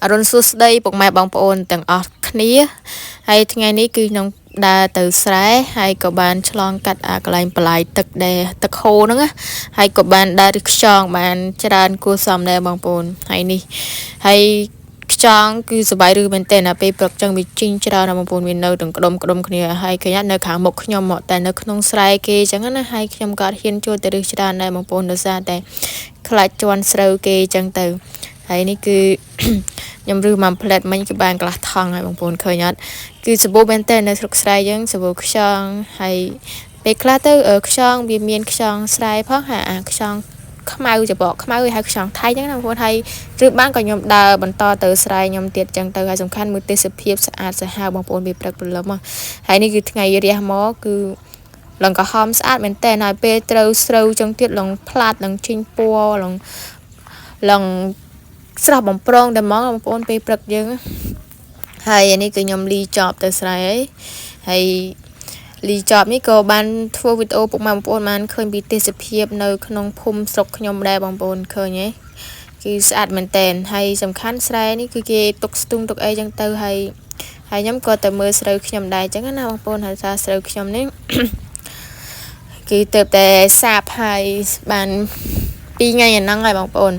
អរុណសួស្តីពុកម៉ែបងប្អូនទាំងអស់គ្នាហើយថ្ងៃនេះគឺខ្ញុំដើរទៅស្រែហើយក៏បានឆ្លងកាត់អាកន្លែងបន្លាយទឹកដែលទឹកហូរហ្នឹងណាហើយក៏បានដើរឬខ្យងបានច្រើនគួរសមដែរបងប្អូនហើយនេះហើយខ្យងគឺសប្បាយឬមែនតើណាពេលព្រឹកចឹងវាជីងច្រើនណាស់បងប្អូនវានៅទាំងក្ដុំក្ដុំគ្នាហើយឃើញនៅខាងមុខខ្ញុំមកតែនៅក្នុងស្រែគេចឹងណាហើយខ្ញុំក៏អត់ហ៊ានចូលទៅរឹសច្រើនដែរបងប្អូនដោយសារតែខ្លាចជន់ស្រូវគេចឹងទៅហើយនេះគឺ ខ្ញុំរឺមួយផ្លែតមិញគឺបានកន្លះថង់ហើយបងប្អូនឃើញអត់គឺសម្បូរមែនតើនៅស្រុកស្រែយើងសម្បូរខ្យងហើយពេលខ្លះទៅខ្យងវាមានខ្យងស្រែផងហើយអាខ្យងខ្មៅច្បកខ្មៅគេហៅខ្យងថៃចឹងណាបងប្អូនហើយឬបានក៏ខ្ញុំដើរបន្តទៅស្រែខ្ញុំទៀតចឹងទៅហើយសំខាន់មើលទេសភាពស្អាតសាហាវបងប្អូនពេលព្រឹកព្រលឹមហើយនេះគឺថ្ងៃរះមកគឺឡើងក្រហមស្អាតមែនតើហើយពេលត្រូវស្រូវចឹងទៀតឡើងផ្លាតឡើងចេញពណ៌ឡើងឡើងស្រស់បំប្រងតែហ្មងបងប្អូនពេលព្រឹកយើងហើយអានេះគឺខ្ញុំលីចប់ទៅស្រែហើយហើយលីចប់នេះក៏បានធ្វើវីដេអូពុកម៉ែបងប្អូនបានឃើញពីទេសភាពនៅក្នុងភូមិស្រុកខ្ញុំដែរបងប្អូនឃើញទេគឺស្អាតមែនតែនហើយសំខាន់ស្រែនេះគឺគេទុកស្ទូងទុកអីចឹងទៅហើយហើយខ្ញុំក៏ទៅមើលស្រូវខ្ញុំដែរចឹងណាបងប្អូនហើយថាស្រូវខ្ញុំនេះ គឺទៅតែសាបហើយបាន2ថ្ងៃអាហ្នឹងហើយបងប្អូន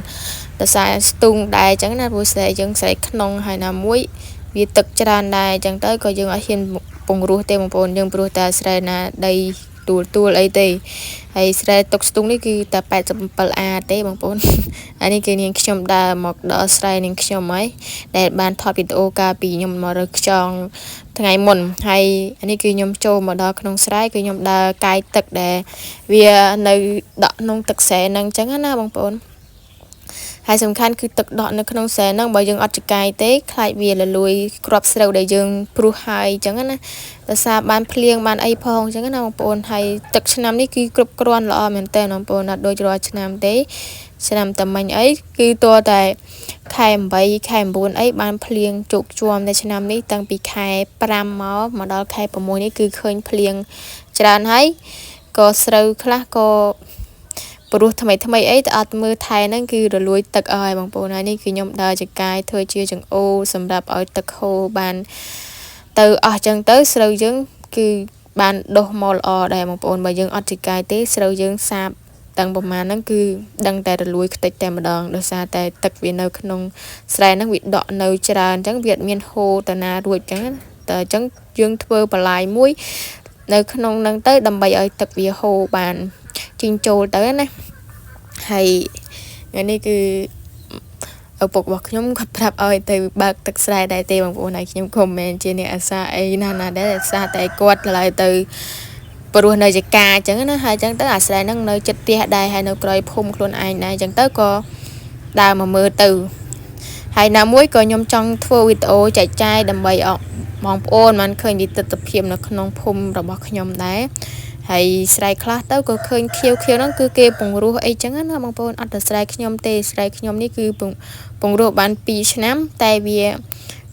តែសារស្ទូងដែរអញ្ចឹងណាព្រោះស្រែយើងស្រែក្នុងហើយណាមួយវាទឹកច្រើនដែរអញ្ចឹងទៅក៏យើងអត់ហ៊ានពង្រោះទេបងប្អូនយើងព្រោះតែស្រែណាដីទួលទួលអីទេហើយស្រែទុកស្ទូងនេះគឺតែ 87A ទេបងប្អូនអានេះគឺនាងខ្ញុំដើរមកដល់ស្រែនាងខ្ញុំហើយដែលបានថតវីដេអូកាលពីខ្ញុំមករើខ្យងថ្ងៃមុនហើយអានេះគឺខ្ញុំចូលមកដល់ក្នុងស្រែគឺខ្ញុំដើរកាយទឹកដែលវានៅដក់ក្នុងទឹកស្រែហ្នឹងអញ្ចឹងណាបងប្អូនហើយសំខាន់គឺទឹកដក់នៅក្នុងស្រែហ្នឹងបើយើងអត់ចកាយទេខ្លាចវាលលួយគ្រាប់ស្រូវដែលយើងព្រុសហើយអញ្ចឹងណាដោយសារបានភ្លៀងបានអីផងអញ្ចឹងណាបងប្អូនហើយទឹកឆ្នាំនេះគឺគ្រប់គ្រាន់ល្អមែនតើបងប្អូនអត់ដូចរាល់ឆ្នាំទេឆ្នាំតែមិញអីគឺតើតែខែ8ខែ9អីបានភ្លៀងជោគជាំនៅឆ្នាំនេះតាំងពីខែ5មកដល់ខែ6នេះគឺឃើញភ្លៀងច្រើនហើយក៏ស្រូវខ្លះក៏ព្រោះថ្មីថ្មីអីទៅអត់មើលថែហ្នឹងគឺរលួយទឹកអស់ហើយបងប្អូនហើយនេះគឺខ្ញុំដើរចកាយធ្វើជាចង្អូរសម្រាប់ឲ្យទឹកហូរបានទៅអស់ចឹងទៅស្រូវយើងគឺបានដុះមកល្អដែរបងប្អូនបើយើងអត់ចកាយទេស្រូវយើងសាបតាំងប្រមាណហ្នឹងគឺដឹងតែរលួយខ្ទេចតែម្ដងដោយសារតែទឹកវានៅក្នុងស្រែហ្នឹងវាដក់នៅច្រើនអញ្ចឹងវាអត់មានហូរទៅណារួចអញ្ចឹងតែអញ្ចឹងយើងធ្វើបន្លាយមួយនៅក្នុងហ្នឹងទៅដើម្បីឲ្យទឹកវាហូរបានជីងចូលទៅណាហើយថ្ងៃនេះគឺឪពុករបស់ខ្ញុំគាត់ប្រាប់ឲ្យទៅបើកទឹកស្រែដែរទេបងប្អូនហើយខ្ញុំក៏មិនមែនជាអ្នកអាសាអីណាណាដែរអាសាតែគាត់ឡើយទៅព្រោះនៅចកាអញ្ចឹងណាហើយអញ្ចឹងទៅអាស្រែហ្នឹងនៅចិត្តផ្ទះដែរហើយនៅក្រោយភូមិខ្លួនឯងដែរអញ្ចឹងទៅក៏ដើរមកមើលទៅហើយណាមួយក៏ខ្ញុំចង់ធ្វើវីដេអូចែកចាយដើម្បីអបងប្អូនបានឃើញពីទិដ្ឋភាពនៅក្នុងភូមិរបស់ខ្ញុំដែរហើយស្រែខ្លះទៅក៏ឃើញខៀវខៀវហ្នឹងគឺគេពង្រោះអីចឹងណាបងប្អូនអត់តែស្រែខ្ញុំទេស្រែខ្ញុំនេះគឺពង្រោះបាន2ឆ្នាំតែវា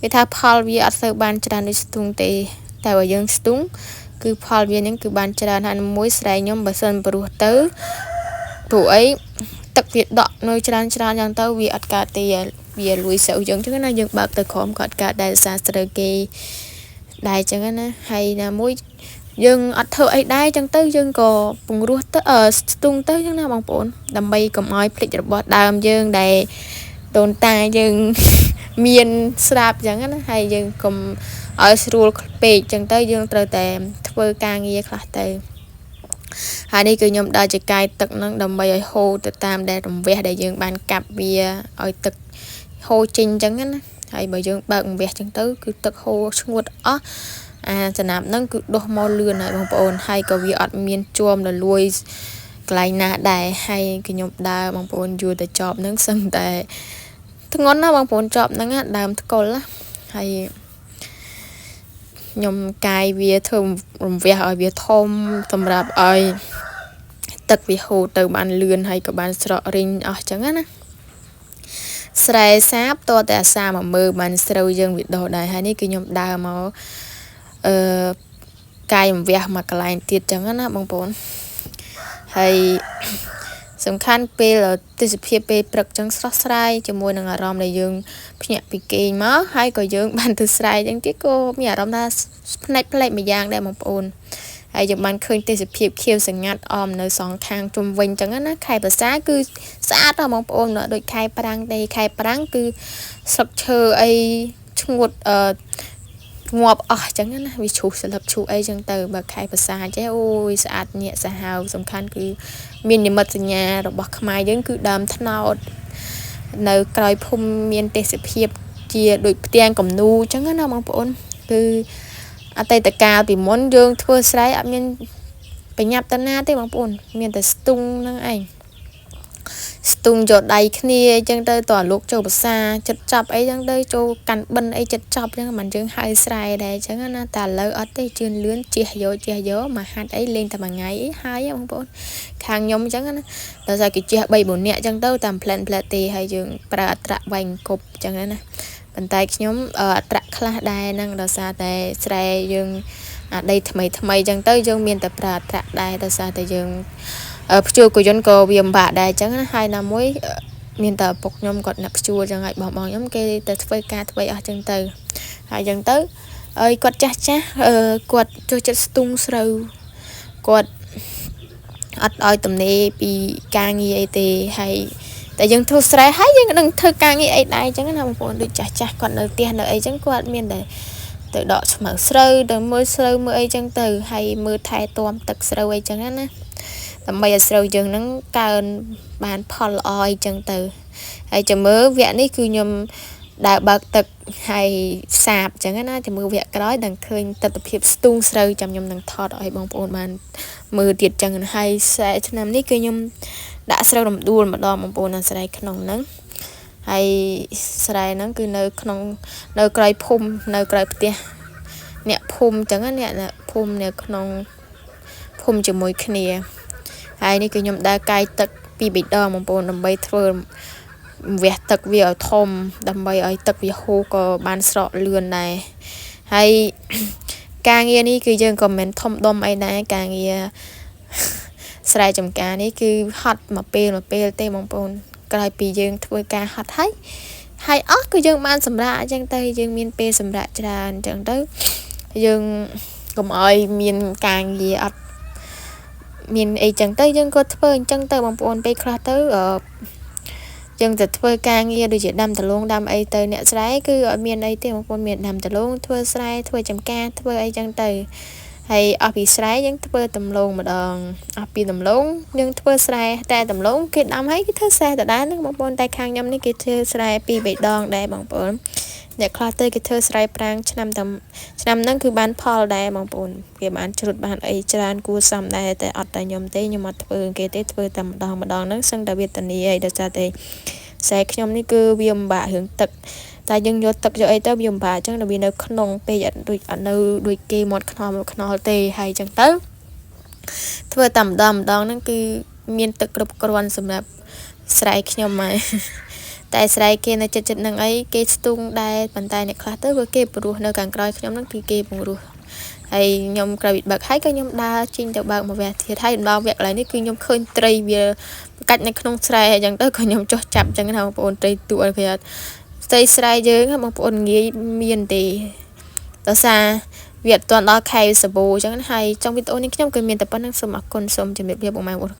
គេថាផលវាអត់សូវបានច្រើនដូចស្ទូងទេតែបើយើងស្ទូងគឺផលវាហ្នឹងគឺបានច្រើនហើយមួយស្រែខ្ញុំបើសិនព្រោះទៅព្រោះអីទឹកវាដក់នៅច្រើនច្រើនចឹងទៅវាអត់កើតទេវាលួយស្រូវយើងចឹងណាយើងបើកទៅក្រោមក៏អត់កើតដែរសារស្រូវគេដែរចឹងណាហើយណាមួយយើងអត់ធ្វើអីដែរចឹងទៅយើងក៏ពង្រោះទៅស្ទូងទៅចឹងណាបងប្អូនដើម្បីកុំឲ្យភ្លេចរបស់ដើមយើងដែលដូនតាយើងមានស្រាប់ចឹងណាហើយយើងកុំឲ្យស្រួលពេកចឹងទៅយើងត្រូវតែធ្វើការងារខ្លះទៅហើយនេះគឺខ្ញុំដើរចកាយទឹកហ្នឹងដើម្បីឲ្យហូរទៅតាមដែលរំវះដែលយើងបានកាប់វាឲ្យទឹកហូរចេញចឹងណាហើយបើយើងបើករំវះចឹងទៅគឺទឹកហូរឈ្ងួតអស់អាចំណាប់ហ្នឹងគឺដុះមកលឿនហើយបងប្អូនហើយក៏វាអត់មានជាំរលួយកន្លែងណាដែរហើយខ្ញុំដើរបងប្អូនយួរតែចប់ហ្នឹងសឹងតែធ្ងន់ណាបងប្អូនចប់ហ្នឹងដើមថ្កុលណាហើយខ្ញុំកាយវាធ្វើរំវះឲ្យវាធំសម្រាប់ឲ្យទឹកវាហូរទៅបានលឿនហើយក៏បានស្រក់រីងអស់ចឹងណាស្រែសាបតតែអាសាមកមើលបានស្រូវយើងវាដុះដែរហើយនេះគឺខ្ញុំដើរមកអឺកាយរំវះមកកន្លែងទៀតចឹងណាបងប្អូនហើយ សំខាន់ពេលទេសភាពពេលព្រឹកចឹងស្រស់ស្រាយជាមួយនឹងអារម្មណ៍ដែលយើងភ្ញាក់ពីគេងមកហើយក៏យើងបានទៅស្រែចឹងទៀតក៏មានអារម្មណ៍ថាផ្នែកប្លែកម្យ៉ាងដែរបងប្អូនហើយយើងបានឃើញទេសភាពខៀវសងាត់អមនៅសងខាងជុំវិញចឹងណាខែប្រសាគឺស្អាតណាស់បងប្អូនដូចខែប្រាំងទេខែប្រាំងគឺស្លឹកឈើអីឈ្ងួតអឺងាប់អស់ចឹងណាវាជ្រុះស្លឹកជ្រុះអីចឹងទៅបើខែប្រសាចេះអូយស្អាតញាក់សាហាវសំខាន់គឺមាននិមិត្តសញ្ញារបស់ខ្មែរយើងគឺដើមត្នោតនៅក្រោយភូមិមានទេសភាពជាដូចផ្ទាំងគំនូចឹងណាបងប្អូនគឺអតីតកាលពីមុនយើងធ្វើស្រែអត់មានបញ្ញាប់តាណាទេបងប្អូនមានតែស្ទុងហ្នឹងឯងស្ទុងយកដៃគ្នាអញ្ចឹងទៅតើលោកចូលភាសាចិត្តចាប់អីចឹងទៅចូលកាន់បិណ្ឌអីចិត្តចាប់អញ្ចឹងមិនយើងហៅស្រែដែរអញ្ចឹងណាតែឥឡូវអត់ទេជឿនលឿនជះយកជះយកមកហាត់អីលេងតែមួយថ្ងៃអីហើយបងប្អូនខាងខ្ញុំអញ្ចឹងណាដល់តែគេជះ3 4នាក់អញ្ចឹងទៅតាមផ្លែនផ្លែទេហើយយើងប្រើអត្រាវែងគប់អញ្ចឹងណាប៉ុន្តែខ្ញុំអត្រាខ្លះដែរហ្នឹងដោយសារតែស្រែយើងអាដីថ្មីថ្មីអញ្ចឹងទៅយើងមានតែប្រើអត្រាដែរដោយសារតែយើងព្យួរកយន្តក៏វាលំបាកដែរអញ្ចឹងណាហើយណាមួយមានតែឪពុកខ្ញុំគាត់អ្នកព្យួរអញ្ចឹងហើយបងបងខ្ញុំគេទៅធ្វើការធ្វើអស់អញ្ចឹងទៅហើយអញ្ចឹងទៅហើយគាត់ចាស់ចាស់គាត់ចូលចិត្តស្ទុងស្រូវគាត់អត់ឲ្យទំនេរពីការងារអីទេហើយតែយើងធ្វើស្រែហើយយើងនឹងធ្វើការងារអីដែរអញ្ចឹងណាបងប្អូនដូចចាស់ចាស់គាត់នៅផ្ទះនៅអីចឹងគាត់មានតែទៅដកស្មៅស្រូវទៅមើលស្រូវមើលអីចឹងទៅហើយមើលថែទាំទឹកស្រូវអីចឹងណាដើម្បីឲ្យស្រូវយើងហ្នឹងកើនបានផលល្អអីចឹងទៅហើយចាំមើលវគ្គនេះគឺខ្ញុំដើរបើកទឹកហើយសាបចឹងណាចាំមើលវគ្គក្រោយនឹងឃើញទស្សនភាពស្ទូងស្រូវចាំខ្ញុំនឹងថតឲ្យបងប្អូនបានមើលទៀតចឹងហើយស្រែឆ្នាំនេះគឺខ្ញុំដាក់ស្រូវរំដួលម្ដងបងប្អូនណាស្រែក្នុងហ្នឹងហើយស្រែហ្នឹងគឺនៅក្នុងនៅក្រោយភូមិនៅក្រោយផ្ទះអ្នកភូមិចឹងណាអ្នកភូមិនៅក្នុងភូមិជាមួយគ្នាហើយនេះគឺខ្ញុំដើរកាយទឹកពី3ដងបងប្អូនដើម្បីធ្វើវះទឹកវាឲ្យធំដើម្បីឲ្យទឹកវាហូរក៏បានស្រកលឿនដែរហើយការងារនេះគឺយើងក៏មិនធំដុំអីដែរការងារស្រែចម្ការនេះគឺហត់មួយពេលមួយពេលទេបងប្អូនក្រោយពីយើងធ្វើការហត់ហើយហើយអស់គឺយើងបានសម្រាកអញ្ចឹងទៅយើងមានពេលសម្រាកច្រើនអញ្ចឹងទៅយើងកុំឲ្យមានការងារអត់មានអីចឹងទៅយើងក៏ធ្វើអញ្ចឹងទៅបងប្អូនពេលខ្លះទៅយើងទៅធ្វើការងារដូចជាដាំដលងដាំអីទៅអ្នកស្រែគឺអត់មានអីទេបងប្អូនមានដាំដលងធ្វើស្រែធ្វើចំការធ្វើអីចឹងទៅហើយអស់ពីស្រែយើងធ្វើដំឡូងម្ដងអស់ពីដំឡូងយើងធ្វើស្រែតែដំឡូងគេដាំហើយគេធ្វើស្រែដដែលហ្នឹងបងប្អូនតែខាងខ្ញុំនេះគេធ្វើស្រែពីរបីដងដែរបងប្អូនអ្នកខ្លះទៅគេធ្វើស្រែប្រាំងឆ្នាំតាមឆ្នាំហ្នឹងគឺបានផលដែរបងប្អូនគេបានច្រុតបានអីច្រើនគួរសមដែរតែអត់តែខ្ញុំទេខ្ញុំអត់ធ្វើគេទេធ្វើតែម្ដងម្ដងហ្នឹងសឹងតែវេទនាអីដោយសារតែស្រែខ្ញុំនេះគឺវាលំបាករឿងទឹកតែយើងយកទឹកយកអីទៅវាលំបាកអញ្ចឹងដល់វានៅក្នុងពេកអត់ដូចអត់នៅដូចគេមាត់ខ្នល់ខ្នល់ទេហើយអញ្ចឹងទៅធ្វើតែម្ដងម្ដងហ្នឹងគឺមានទឹកគ្រប់គ្រាន់សម្រាប់ស្រែខ្ញុំហើយតែស្រែគេនៅចិត្តចិត្តនឹងអីគេស្ទូងដែរប៉ុន្តែអ្នកខ្លះទៅវាគេព្រោះនៅខាងក្រោយខ្ញុំហ្នឹងគឺគេពង្រោះហើយខ្ញុំក្រោយពីបើកហើយក៏ខ្ញុំដើរចេញទៅបើកមួយវគ្គទៀតហើយដល់វគ្គកន្លែងនេះគឺខ្ញុំឃើញត្រីវាកាច់នៅក្នុងស្រែអញ្ចឹងទៅក៏ខ្ញុំចុះចាប់អញ្ចឹងណាបងប្អូនត្រីទួគេអត់ស្ត្រីស្រែយើងបងប្អូនងាយមានទេដោយសារវាអត់ទាន់ដល់ខែសបូអញ្ចឹងហើយចង់វីដេអូនេះខ្ញុំគឺមានតែប៉ុណ្្នឹងសូមអរគុណសូមជម្រាបលាបងប្អូន។